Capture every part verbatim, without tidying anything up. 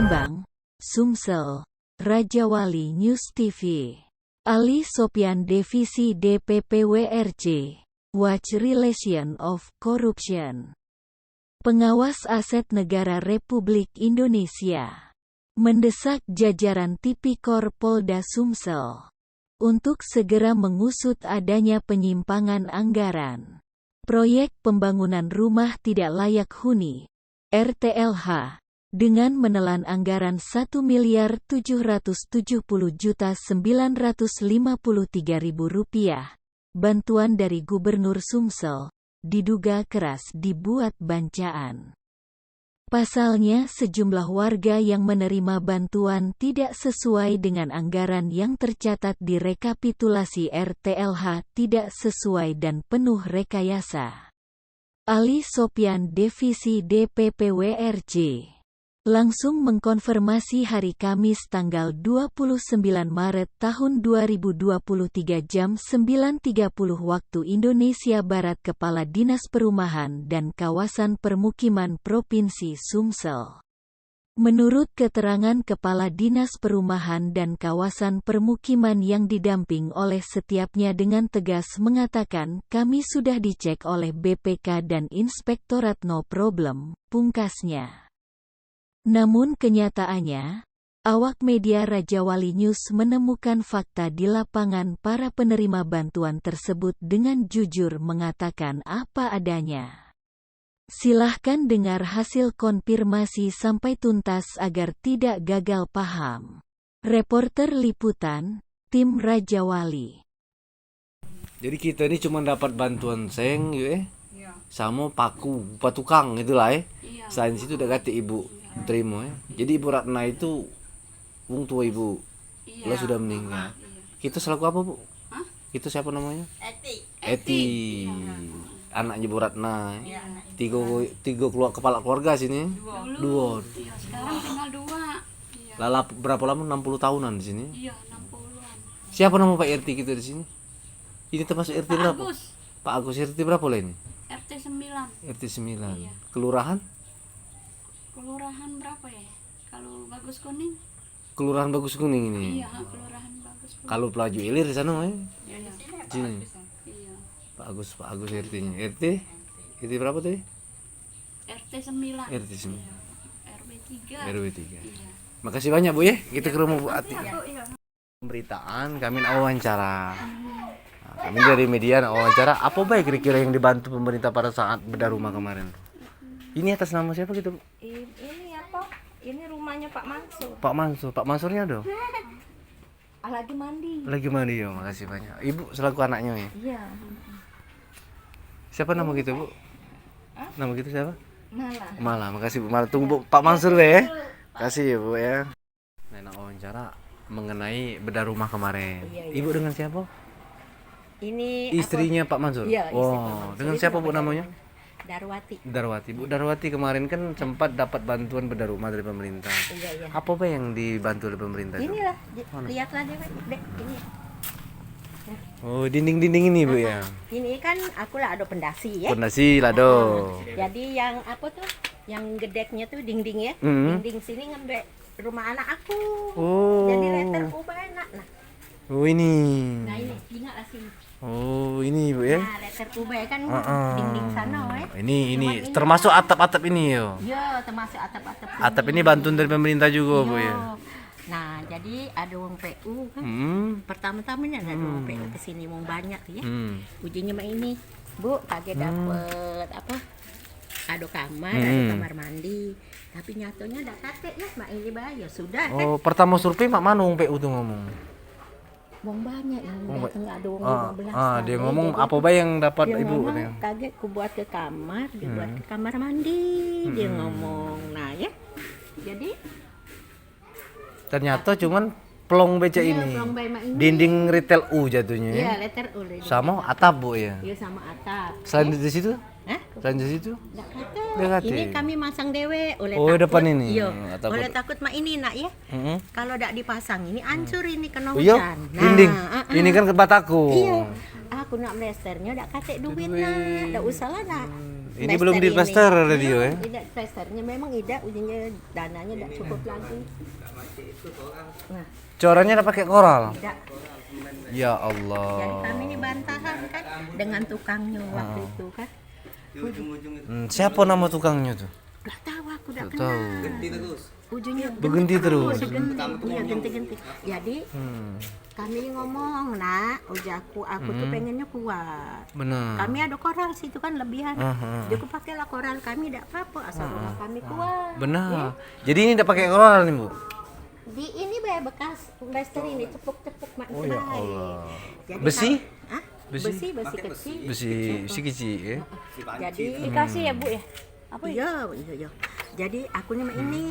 Bang, Sumsel, Rajawali News T V. Ali Sopyan, Divisi D P P W R C, Watch Relation of Corruption, Pengawas Aset Negara Republik Indonesia, mendesak jajaran Tipikor Polda Sumsel untuk segera mengusut adanya penyimpangan anggaran proyek pembangunan rumah tidak layak huni, R T L H, dengan menelan anggaran satu miliar tujuh ratus tujuh puluh juta sembilan ratus lima puluh tiga ribu rupiah, bantuan dari Gubernur Sumsel, diduga keras dibuat bancaan. Pasalnya, sejumlah warga yang menerima bantuan tidak sesuai dengan anggaran yang tercatat di rekapitulasi R T L H, tidak sesuai dan penuh rekayasa. Ali Sopyan, Divisi D P P W R C, langsung mengkonfirmasi hari Kamis tanggal dua puluh sembilan Maret tahun dua ribu dua puluh tiga jam sembilan tiga puluh waktu Indonesia Barat, Kepala Dinas Perumahan dan Kawasan Permukiman Provinsi Sumsel. Menurut keterangan Kepala Dinas Perumahan dan Kawasan Permukiman yang didamping oleh Setiapnya dengan tegas mengatakan, "Kami sudah dicek oleh B P K dan Inspektorat, no problem," pungkasnya. Namun kenyataannya, awak media Rajawali News menemukan fakta di lapangan, para penerima bantuan tersebut dengan jujur mengatakan apa adanya. Silahkan dengar hasil konfirmasi sampai tuntas agar tidak gagal paham. Reporter Liputan, Tim Rajawali. Jadi kita ni cuma dapat bantuan seng, yo, eh. Samo paku, patukang itulah, eh. Selain situ dak katek ibu terimo, eh. Jadi Ibu Ratna itu wong tua ibu. Lah sudah meninggal. Kita selaku apa, Bu? Kita siapa namanya? Eti. Eti. Anaknya Bu Ratna, eh. Tiga, tiga keluar, kepala keluarga sini. Dua. Sekarang tinggal dua. Lah, berapa lama? Enam puluh tahunan di sini. Siapa nama Pak R T kita di sini? Ini termasuk R T berapa? Pak Agus. Pak Agus, R T berapa lah ini? R T sembilan. R T sembilan. Kelurahan? Kelurahan berapa ya? Kalau Bagus Kuning? Kelurahan Bagus Kuning ini. Iya, Kelurahan Bagus Kuning. Kalau Pelaju Ilir di sana, eh? Iya. Sini. Iya. Pak Agus, Pak Agus R T-nya. R T? R T berapa tadi? R T sembilan. R T sembilan. Iya. R W tiga. R W tiga. Iya. Makasih banyak, Bu, ya. Kita ke rumah Bu Ati. Iya, Bu, iya. Pemberitaan, kami nak wawancara. Nah, kami dari media nak wawancara. Apa bae kira-kira yang dibantu pemerintah pada saat bedah rumah kemarin? Ini atas nama siapa gitu, Bu? I-, ini apa? Ini rumahnya Pak Mansur. Pak Mansur. Pak Mansurnya ada? Ah, lagi mandi. Lagi mandi, ya. Makasih banyak. Ibu selaku anaknya, ya? Iya. Siapa nama gitu, Bu? Hah? Nama gitu siapa? Mala. Mala, makasih, Bu Mala. Tunggu, Bu, Pak Mansur, ya. Makasih ya, Bu, ya. Nah, nak wawancara mengenai bedah rumah kemarin. Iya, iya. Ibu dengan siapa? Ini istrinya Pak Mansur? Iya, istri Pak Mansur. Wow, dengan siapa, Bu, namanya? Darwati. Darwati. Bu Darwati kemarin kan sempat dapat bantuan bedah rumah dari pemerintah. Iya, iya. Apa, Pak, yang dibantu oleh pemerintah itu? Inilah, di-, lihatlah dia, Pak. Dek, ini. Oh, dinding-dinding ini, Bu, ya? Ini kan aku lah ada pondasi, ya. Pondasi lah, do. Ah, jadi yang apa tuh? Yang gedeknya tuh dinding, ya. Dinding sini ngambek rumah anak aku. Oh. Jadi letter kubah enak, nah. Oh, ini. Nah, ini, ingatlah sini. Oh, ini, Bu, ya? Nah, letter kubah kan dinding sana, eh. Ini, ini termasuk atap-atap ini, yo? Iya, termasuk atap-atap ini. Atap ini bantuan dari pemerintah juga, Bu, ya? Iya. Nah, jadi ada wong P U kan. Pertama-tamanya ada wong P U ke sini, wong banyak tuh, ya. Ujungnya mak ini, Bu, kagak dapet apa? Ada kamar, ada kamar mandi. Tapi nyatanya dak katek, ya, mak ini bae, ya sudah, kan. Oh, pertama survei mak mano wong P U tu ngomong? Wong banyak yang datang, ada wong lima belas kali. Ah, dia ngomong, jadi apa bae yang dapat ibu, katanya? Kagak, ku buat ke kamar, dia buat ke kamar mandi, dia ngomong. Nah, ya. Jadi, ternyata cuman Plong becak ini. Plong becak ini. Dinding retail U jatuhnyo, ya. Iya, letter U. Samo atap, Bu, ya? Iya, sama atap. Selain dari situ? Hah? Selain dari situ? Ndak katek. Ndak katek. Ini kami masang dewek oleh takut. Oh, depan ini. Iya. Oleh takut mak ini, nak, ya. Kalau dak dipasang, ini hancur ini kena hujan. Iya, dinding. Ini kan ke bataku. Iya. Aku nak mlesternyo dak katek duit, nak. Dak usah lah, nak. Ini belum diplester, radio, ya? Idak plesternyo, memang idak, ujingnyo dananyo dak cukup lagi. Nah. Corannya dak pakai koral? Dak. Ya Allah. Jadi kami ini bantahan kan dengan tukangnyo waktu itu kan. Hmm, siapa nama tukangnyo tu? Dak tahu aku, dak kenal. Ujingnyo begenti terus. Begenti terus. Iya, genti-genti. Jadi kami ngomong, nak, ujar aku, aku tu pengennyo kuat. Benar. Kami ado koral situ kan lebihan. Jadi aku pakailah koral kami, dak apa-apa, asal rumah kami kuat. Benar. Jadi ini dak pakai koral nih, Bu? Di ini be bekas plester ini cepuk-cepuk mak. Oh, ya Allah. Jadi besi? Hah? Besi? Besi, besi kecil. Besi, besi kecil, ya. Jadi dikasih ya, Bu, ya? Apa ya? Iya, iya, iya. Jadi aku ni mak ini,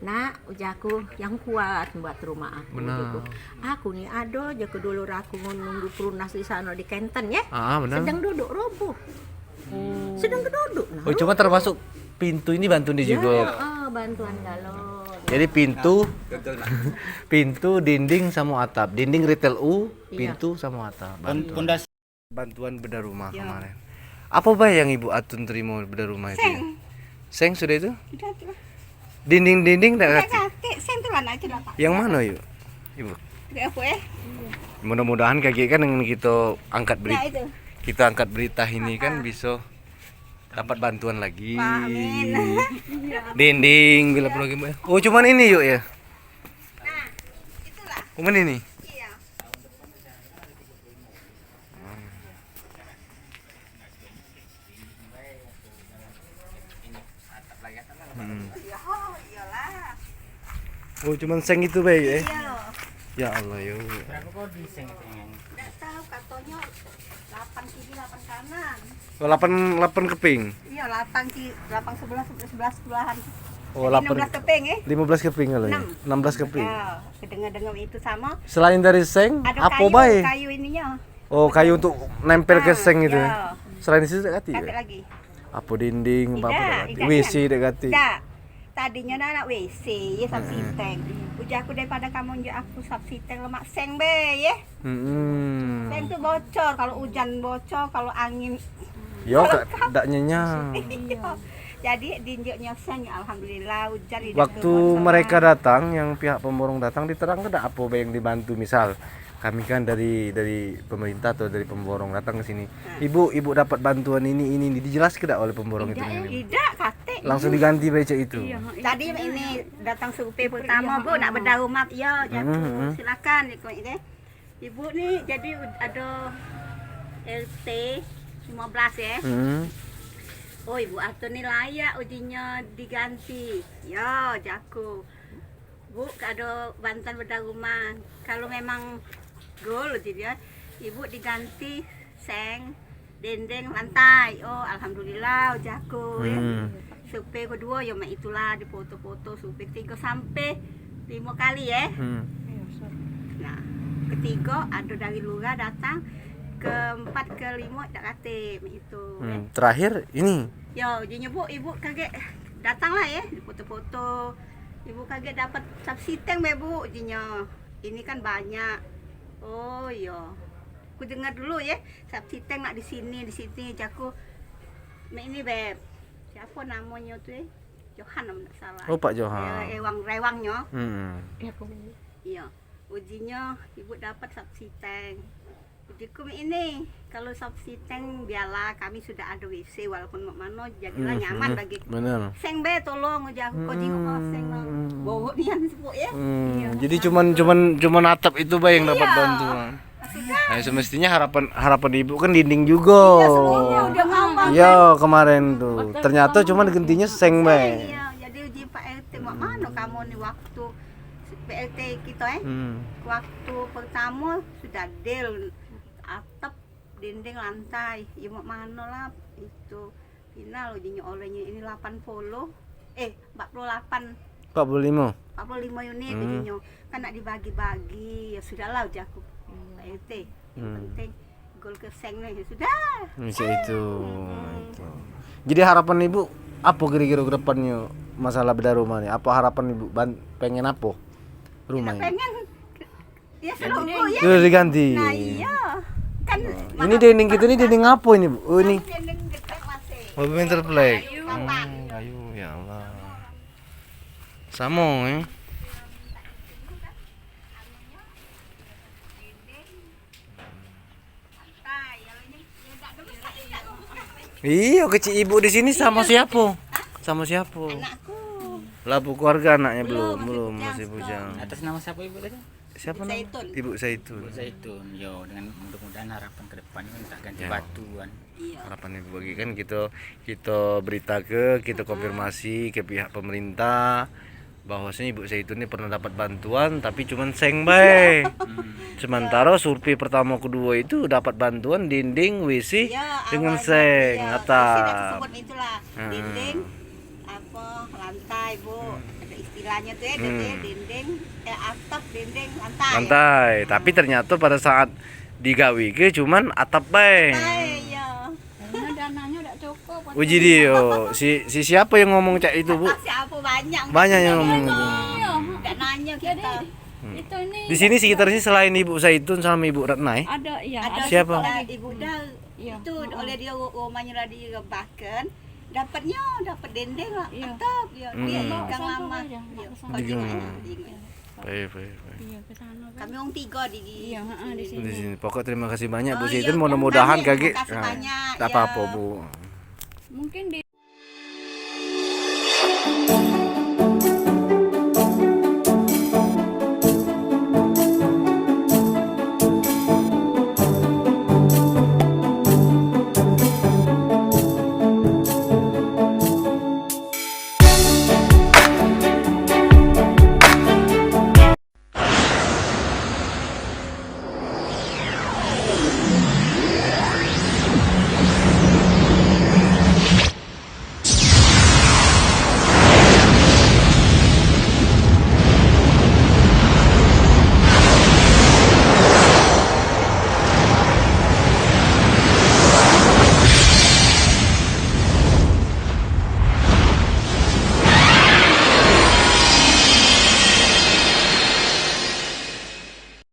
nak, ujar aku yang kuat buat rumah aku. Benar. Aku ni ado je ke dulur aku nunggu perunas di sana di Kenten, ya. Ah, benar. Sedang duduk roboh. Sedang duduk, nah. Oh, cuma termasuk pintu ini bantu dia juga. Ya, ah, bantuan galon. Jadi pintu, pintu, dinding samo atap. Dinding retail U, pintu samo atap. Bantuan. Bantuan bedah rumah kemarin. Apa bae yang Ibu Atun terima bedah rumah itu? Seng. Seng sudah itu? Sudah tu. Dinding-dinding dak katek? Dak katek, seng tu lah nak itu dapat. Yang mana, yuk? Ibu. Dak apa, eh? Mudah-mudahan kagek kan dengan kita angkat berita, kita angkat berita ini kan bisa dapat bantuan lagi. Amin. Dinding bila perlu lagi. Oh, cuman ini, yuk, ya? Nah, itulah. Cuman ini? Iya. Hmm. Iya, iyalah. Oh, cuman seng itu bae, ya? Iya. Ya Allah, ya. Berapa kodi seng itu? Ndak tahu, katonyo lapan kiri, lapan kanan. Oh, lapan, lapan keping? Iya, lapan ki-, lapan sebelah, sebelah sebelahan. Oh, jadi lapan, enam belas keping, eh? Lima belas keping kalau ya? Enam. Enam belas keping. Ya, kedengar-dengar itu sama. Selain dari seng, apa bae? Ada kayu, kayu ininya. Oh, kayu untuk nempel ke seng itu, ya? Selain itu dak katek? Katek lagi. Apa dinding, apa, apa dak katek? W C dak katek? Dak. Tadinyo nak, nak W C, ye, sap siteng. Ujar aku, daripada kamu njuk aku sap siteng, lemak seng be, ye. Seng tu bocor, kalau ujan bocor, kalau angin. Yo, dak nyenyak. Iyo. Jadi dinjuknyo seng, ya alhamdulillah, ujan. Waktu mereka datang, yang pihak pemborong datang, diterang ke dak apa be yang dibantu, misal kami kan dari, dari pemerintah atau dari pemborong datang ke sini. Ibu, ibu dapat bantuan ini, ini, ini, dijelaske dak oleh pemborong itu? Idak, idak, katek. Langsung diganti becak itu. Iyo, iyo. Tadi ini datang survei pertama, Bu, nak bedah rumah, iyo, jatuh. Silakan, ikut ini. Ibu ni jadi ado R T lima belas, ya. Oh, Ibu Atun ni layak ujinyo diganti. Yo, jaku. Bu, kado bantuan bedah rumah. Kalau memang gol, uji dia, ibu diganti seng, dinding, lantai. Oh, alhamdulillah, ujar aku, ya. Survei kedua, ya, mak itulah, difoto-foto, survei ketiga sampai lima kali, ya. Nah, ketiga ada dari lurah datang, keempat, kelima dak katek, mak itu, ya. Terakhir ini. Ya, uji nyebut ibu kagek datanglah, ya, difoto-foto. Ibu kagek dapat sap siteng be, Bu, jinyo. Ini kan banyak. Oh, iyo. Ku dengar dulu, ye. Sap siteng nak di sini, di sini, jaku. Mek ini, Beb. Siapa namonyo tu, eh? Johan, amen dak salah. Oh, Pak Johan. Ya, Ewang, Rewangnyo. Hmm. Iyo. Ujinyo, ibu dapat sap siteng. Ujiku mek ini, kalau sap siteng, biarlah kami sudah ada W C, walaupun mak mano, jadilah nyaman bagi. Bener. Seng be, tolong, ujar aku, kau jingok lah seng lah. Bau nian sepuk, ya. Iyo. Jadi cuman, cuman, cuman atap itu be yang dapat bantuan. Sudah. Nah, semestinya harapan, harapan ibu kan dinding juga. Iyo, semuanya udah aman. Iyo, kemarin tuh. Ternyata cuman gentinya seng be. Iyo, jadi uji Pak R T, mak mano kamu ni waktu P L T kita, eh. Waktu pertama sudah del, atap, dinding, lantai. Ya, mak mano lah itu final ujinyo olehnyo ini lapan puluh, eh, empat puluh lapan. Empat puluh lima. Empat puluh lima unit. Hmm. Jadinyo kan nak dibagi-bagi, ya sudahlah, ujar aku. Pak R T, yang Hmm. penting gol ke seng ni, ya sudah. Macam itu. Hmm. Itu. Jadi harapan ibu apa kira-kira ke depannyo masalah bedah rumah ni? Apa harapan ibu ban-, pengen apa? Rumah ini? Pengen ya seluruh ya. Sudah diganti. Nah, iya. Kan ini dinding kita ni dinding apa ini, Bu? Oh, ini. Dinding getek masih. Oh, pemain triplek. Kayu. Hmm, kayu, ya Allah. Sama ya. Iyo, kecik ibu di sini sama siapa? Sama siapa? Anakku. Lah, bu, keluarga anaknya belum, belum, masih bujang. Atas nama siapa ibu tadi? Siapa nama? Zaitun. Ibu Zaitun. Ibu Zaitun, yo, dengan mudah-mudahan harapan ke depan kan tak ganti batu kan. Iyo. Harapan ibu bagi kan kita, kita berita ke, kita konfirmasi ke pihak pemerintah bahwasanya Ibu Zaitun ni pernah dapat bantuan tapi cuman seng bae. Hmm. Sementara survei pertama kedua itu dapat bantuan dinding, W C dengan seng, atap. W C dah tersebut itulah. Heeh. Dinding, apa, lantai, Bu. Hmm. Ada istilahnya tu ya, dinding, eh, atap, dinding, lantai. Lantai. Tapi ternyata pada saat digawe ke cuman atap bae. Lantai, ya. Karena dananya dak cukup. Uji dio, si, si siapa yang ngomong cak itu, Bu? Siapa banyak. Banyak yang ngomong itu. Dak nanya kita. Hmm. Di sini sekitar sini selain Ibu Zaitun sama Ibu Ratna, eh? Ada, iya. Ada siapa? Ibu Dal. Iya. Itu oleh dia rumahnya lah direbahkan. Dapatnya, dapat dinding lah. Iya. Atap, ya. Hmm. Dia ikan lama. Iya. Baik, baik, baik. Iya, ke sana kan. Kami wong tiga di, iya, heeh, di sini. Di sini. Pokok terima kasih banyak, Bu Zaitun. Oh, iya, mudah-mudahan kagek. Terima kasih banyak. Dak apa-apa, Bu. Mungkin di